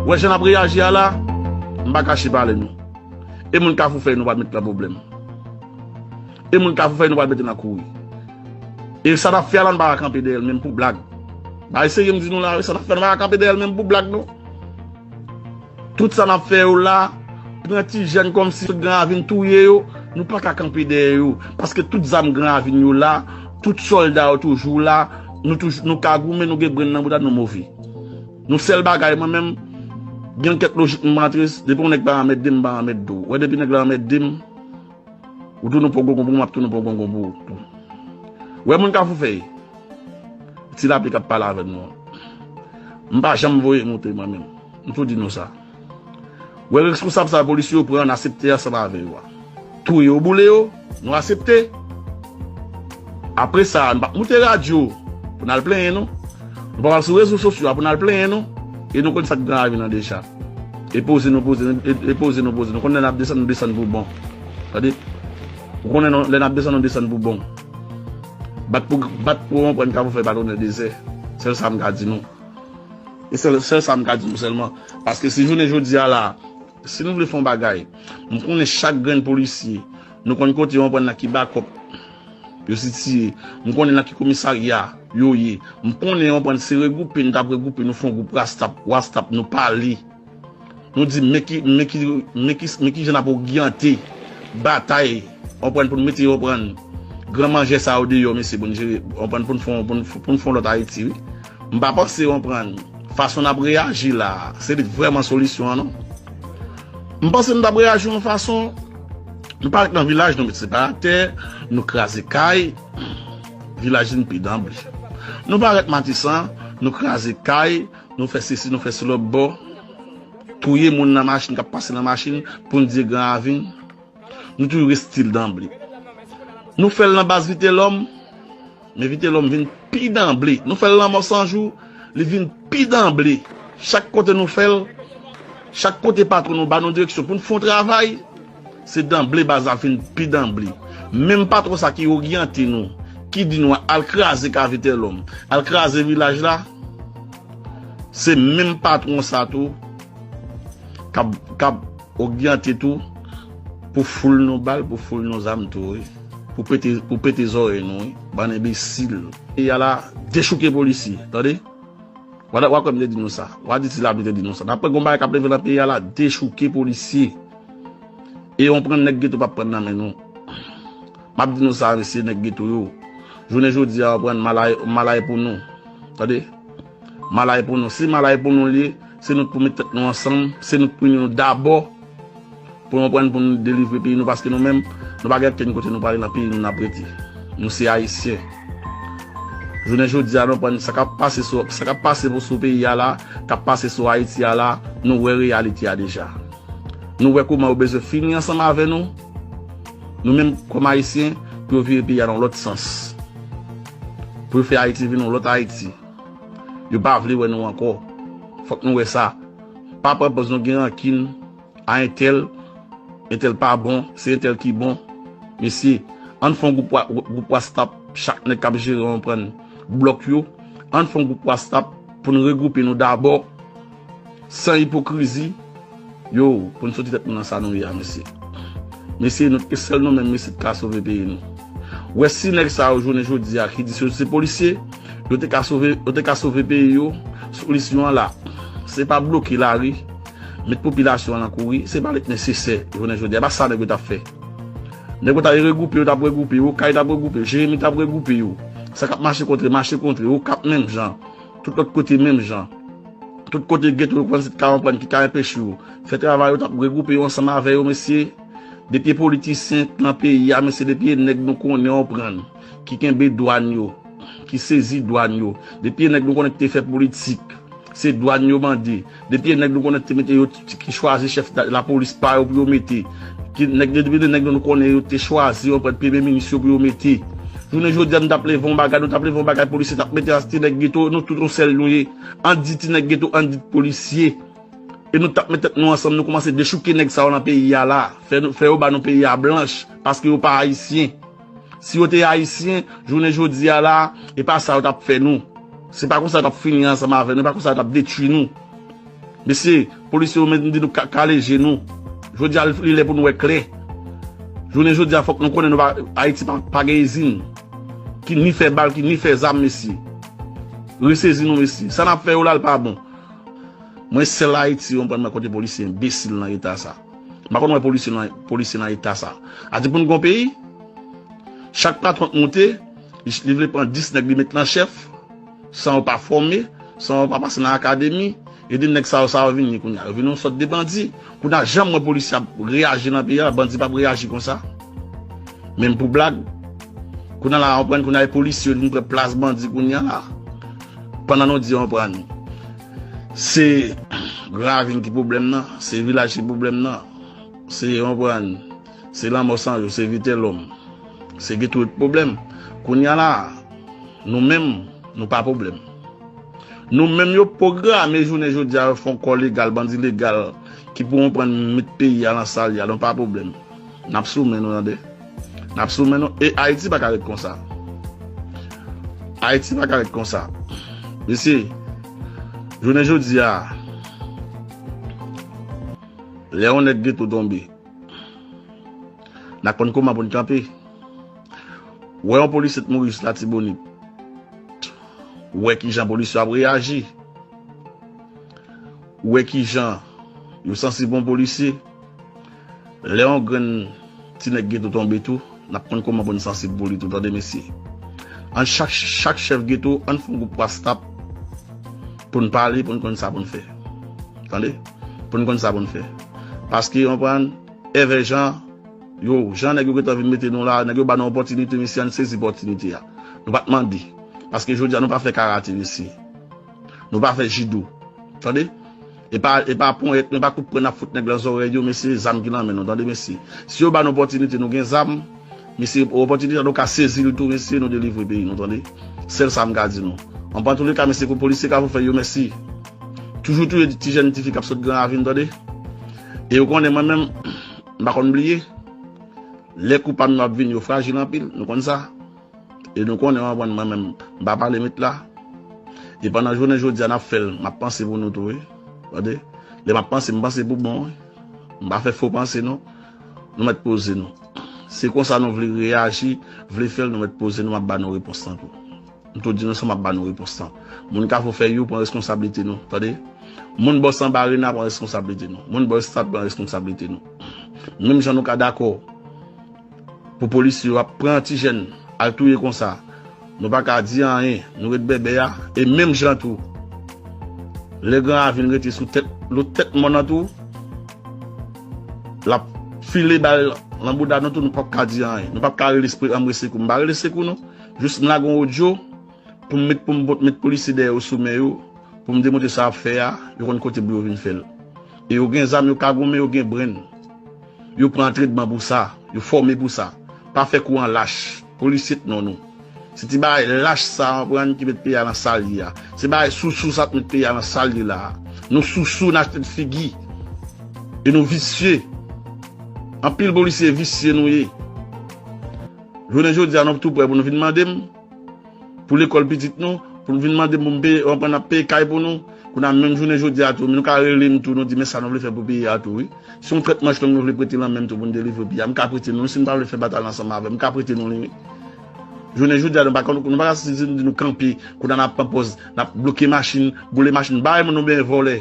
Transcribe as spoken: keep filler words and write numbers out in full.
Ou wè jan n ap reyaji a la, m pa kache pale nou. E moun Kafou Fèy nou pral met nan pwoblèm. E moun Kafou Fèy nou pral mete nan kouri. E sa n ap fè a la, nou pa ka kanpe dèyè l menm pou blag. Bagay serye m di nou la, wi, sa n ap fè a, nou pa ka kanpe dèyè l menm pou blag, non. Tout sa n ap fè yo la, pran ti jèn kòmsi sot Gran Ravin touye yo, nou pa ka kanpe dèyè yo. Paske tout zam Gran Ravin yo la, tout sòlda yo toujou la, nou toujou, nou ka goumen, nou gen brenn nan bouda nou move. Nou sèl bagay, mwen menm, gen kèk lojik m rantre, depi yon nèg pa anmède m, m pa anmède w. Wè, depi nèg la anmède m, ou tounen pran gongon pou m, m ap tounen pran gongon pou ou tou. Wè, moun Kafou Fèy, ti lapli k ap pale avè nou an. M pa janm voye moute mwen menm. M tou di nou sa. Wè, responsab sa polisye yo pran, n asepte ansanm avè yo a. Touye yo, boule yo, nou asepte. Apre sa, nou p ap moute radyo pou n al plenyen, non. Nou p ap al sou rezo sosyo a pou n al plenyen, non. E nou konn sa k Gran Ravin nan deja. E poze nou poze, e, e poze nou poze. Nou konn lè n ap desann, nou desann pou bon. Tande? Ou konnen non, lè n ap desann, nou desann pou bon. Bat pou, bat pou konprann Kafou Fèy pa tounen dezè. Sèl sa m ka di nou. E sèl, sèl sa m ka di nou sèlman. Paske si jounen jodi a la, si nou vle fè yon bagay, m konnen chak grenn polisye, nou konn kote yo pran nan ki bakòp yo sitiye, m konnen nan ki komisarya yo ye, m konnen yo pran se regwoupe, nou t ap regwoupe, nou fè yon gwoup rastap, wastap, nou pale. Nou di, men ki, men ki, men ki, men ki jan n ap oryante batay, konprann, pou n mete, konprann, gran manjè sa yo deyò, mesye, pou n jere, konprann, pou n fè, pou n, pou n fè yon lòt Ayiti, wi. M pa panse, konprann, fason n ap reyaji la, se li k vrèman solisyon an, non. M panse nou t ap reyaji yon fason, nou parèt nan vilaj, nou met separatè, nou kraze kay, vilaj vin pi danble. Nou parèt Matisan, nou kraze kay, nou fè sesi, nou fè sou lòt bò, touye moun nan machin k ap pase nan machin pou n di Gran Ravin. Nou toujou ret stil danble. Nou fè l nan baz Vitelòm, men Vitelòm vin pi danble. Nou fè l Lanmò San Jou, li vin pi danble. Chak kote nou fè l, chak kote patwon nou ba nou direksyon pou n fè yon travay, se danble baz la vin pi danble. Menm patwon sa ki oryante nou, ki di nou al kraze ka Vitelòm, al kraze vilaj la, se menm patwon sa tou k ap, k ap oryante tou pou foul nou bal, pou foul nou zam tou, wi. Pou pete, pou pete zòrèy nou, wi. Bann enbesil. Peyi a la, dechouke polisye, tande? W a, w a kwè m te di nou sa. W a di ti lapli te di nou sa. N ap pran gon bagay k ap leve nan peyi a la, dechouke polisye. E yon pran nèg geto p ap pran nan men nou. M ap di nou sa, mesye nèg geto yo. Jounen jodi a, w a pran malay, malay pou nou. Tande? Malay pou nou. Si malay pou nou li ye, se nou k pou met tèt nou ansanm, se nou k pou ini nou dabò. Pou nou pran pou nou delivre peyi nou, paske nou menm, nou pa gen okenn kote nou prale nan peyi nou n ap rete. Nou se Ayisyen. Jounen jodi a, nou pran sa k ap pase sou, sa k ap pase pou sou peyi a la, k ap pase sou Ayiti a la, nou wè reyalite a deja. Nou wè kòman yo bezwen fini ansanm avè nou, nou menm kòm Ayisyen, pou yo vire peyi a nan yon lòt sans. Pou yo fè Ayiti vin yon lòt Ayiti. Yo pa vle wè nou ankò. Fòk nou wè sa. Pa pran pòz nou gen rankin a entèl, entèl pa bon, se entèl ki bon. Mesye, ann fè yon gwoup wa-, gwoup WhatsApp, chak nèg k ap jere yon prann blòk yo, ann fè yon gwoup WhatsApp pou n regwoupe nou dabò, san ipokrizi, yo, pou n soti tèt nou nan sa nou ye a, mesye. Mesye, nou, e sèl nou menm, mesye, ki ka sove peyi nou. Wè si nèg sa yo jounen jodi a ki di yo se polisye, yo te ka sove, yo te ka sove peyi yo, solisyon an la. Se pa bloke lari, met popilasyon an nan kouri, se pa li k nesesè, jounen jodi a, e pa sa nèg yo t ap fè. Nèg yo t ap regwoupe, yo t ap regwoupe, Okay t ap regwoupe, Jeremi t ap regwoupe yo. Sa k ap mache kontre, mache kontre, Okap menm jan, tout lòt kote menm jan. Tout kote geto yo konn se t ka konprann ki ka anpeche yo fè travay yo, t ap regwoupe yo ansanm avè yo, mesye. Depi e politisyen nan peyi a, mesye, depi e nèg nou konnen yo pran, ki kenbe dwàn yo, ki sezi dwàn yo, depi e nèg nou konnen ki te fè politik, se dwàn yo mande, depi e nèg nou konnen ki te mete yo, ki chwazi chèf da-, lapolis pa yo pou yo mete, ki nèg, depi e nèg nou konnen yo te chwazi yo pran premye minis yo pou yo mete. Jounen jodi a, nou t ap leve yon bagay, nou t ap leve yon bagay, polisye t ap mete a, se ti nèg geto, nou tout yon sèl nou ye. Ann di ti nèg geto, ann di polisye. E nou t ap met tèt nou ansanm, nou kòmanse dechouke nèg sa yo nan peyi a la. Fè nou, fè yo ba nou peyi a blanch, paske yo pa ayisyen. Si yo te ayisyen, jounen jodi a la, e pa sa yo t ap fè nou. Se pa konsa yo t ap fini ansanm avè nou, e pa konsa yo t ap detwi nou. Mesye, polisye yo menm di nou ka- kale je nou. Jodi a li lè pou nou wè klè. Jounen jodi a fòk nou konnen nou pa Ayiti pa, pa gen izin ki ni fè bal, ki ni fè zam, mesye. Resezi nou, mesye. Sa n ap fè yo la, l pa bon. Mwen sèl Ayiti, ou konprann, mwen kote polisye enbesil nan eta sa. M pa konn wè polisye nan, polisye nan eta sa. A di pou n gon peyi, chak patwon k monte, li, li vle pran dis nèg li met nan chèf, san yo pa fòme, san yo pa pase nan akademi, e di nèg sa yo, sa yo vin ye kounye a. Yo vin yon sòt de bandi. Kounye a, jan m wè polisye ap reyaji nan peyi a, bandi p ap reyaji konsa. Menm pou blag. Kounye a la, ou konprann, kounye a, e polisye yo vin pran plas bandi kounye a la. Pandan nou di, ou konprann, se Gran Ravin ki pwoblèm nan, se vilaj ki pwoblèm nan, se, ou konprann, se Lanmò San Jou, se Vitelòm, se Geto ki pwoblèm. Kounye a la, nou menm, nou pa pwoblèm. Nou menm yo pwograme jounen jodi a, yo fè yon kò legal, bandi legal, ki pou konprann met peyi a nan sa l ye a, nou pa pwoblèm. N ap sou men nou, tande. N ap sou men nou. E Ayiti pa ka ret konsa. Ayiti pa ka ret konsa. Mesye, jounen jodi a, lè yon nèg geto tonbe, n ap konn kòman pou n kanpe. Wè yon polisye t mouri jis Latibonit. Wè kijan polisye ap reyaji. Wè kijan yo sansib yon polisye. Lè yon grenn ti nèg geto tonbe tou, n ap konn kòman pou n sansib pou li tou, tande mesye. An chak, chak chèf geto, ann fè yon gwoup WhatsApp pou n pale, pou n konn sa pou n fè. Tande? Pou n konn sa pou n fè. Paske, ou konprann, èvè jan, yo, jan nèg yo gentan vin mete nou la, nèg yo ba nou opòtinite, mesye, ann sezi opòtinite a. Nou pa t mande. Paske jodi a, nou pa fè karate, mesye. Nou pa fè jido. Tande? E pa, e pa ponyèt, nou pa kout pwen n ap fout nèg lan zòrèy yo, mesye, zam ki nan men nou, tande, mesye. Si yo ba nou opòtinite, nou gen zam, mesye, opòtinite a nou ka sezi l tou, mesye, nou delivre peyi nou, tande. Sèl sa m ka di nou. An, antouleka, mesye, pou polisye ka pou fè yo, mèsi. Toujou touye ti jèn ti fi k ap sot Gran Ravin, tande. E yo konnen mwen menm, m pa konn bliye. Lè kou pa m yo ap vini, yo frajil anpil, nou konn sa. E nou konnen, ou konprann, mwen menm, m pa pale met la. E pandan jounen jodi a, n ap fè l, m ap panse pou nou tou, wi. Tande? Lè m ap panse, m panse pou bon, wi. M pa fè fo panse, non. Nou mèt poze nou. Se konsa nou vle reyaji, vle fè l, nou mèt poze nou, m ap ba nou repons lan tou. M tou di nou sa, m ap ba nou repons lan. Moun Kafou Fèy yo, pran reskonsablite nou, tande? Moun bò Sanba Arena, pran reskonsablite nou. Moun bò Estad, pran reskonsablite nou. Menm jan nou ka dakò pou polisye yo ap pran ti jèn al touye konsa, nou pa ka di anyen, nou ret bèbè a, e menm jan tou, lè Gran Ravin rete sou tèt, lòt tèt mòn nan tou, l ap file bal nan bouda nou tou, nou p ap ka di anyen. Nou p ap ka rele spre anmwe sekou. M pa rele sekou, non. Jis m lage yon odyo pou m met, pou m bot, met polisye dèyè yo sou men yo, pou m demontre sa y ap fè a, yo konn kote pou yo vin fè l. E yo gen zam, yo ka goumen, yo gen brenn. Yo pran antrenman pou sa, yo fòme pou sa. Pa fè kou an lach. Polisye t non nou. Se ti bagay lach sa, ou konprann, ki met peyi a nan sa l ye a. Se bagay sousou sa k met peyi a nan sa l ye la a. Nou sousou, n achte figi. E nou visye. Anpil polisye visye nou ye. Jounen jodi a, nou tou prè pou nou vin mande m pou lekòl pitit nou, pou nou vin mande m pou m peye, anprann ap peye kay pou nou. Kounye a menm jounen jodi a tou, nou ka rele m tou, nou di, men sa nou vle fè pou peyi a tou, wi. Si yon trèt manch long nou vle prete lanmen m tou pou n delivre peyi a, m ka prete nou. Si n pa vle fè batay la ansanm avè m, m ka prete nou li, wi. Jounen jodi a, nou pa konn, nou pa ka sezi nou di nou kanpe, kounye a n ap pran pòz, n ap bloke machin, boule machin, bay moun oubyen vòlè.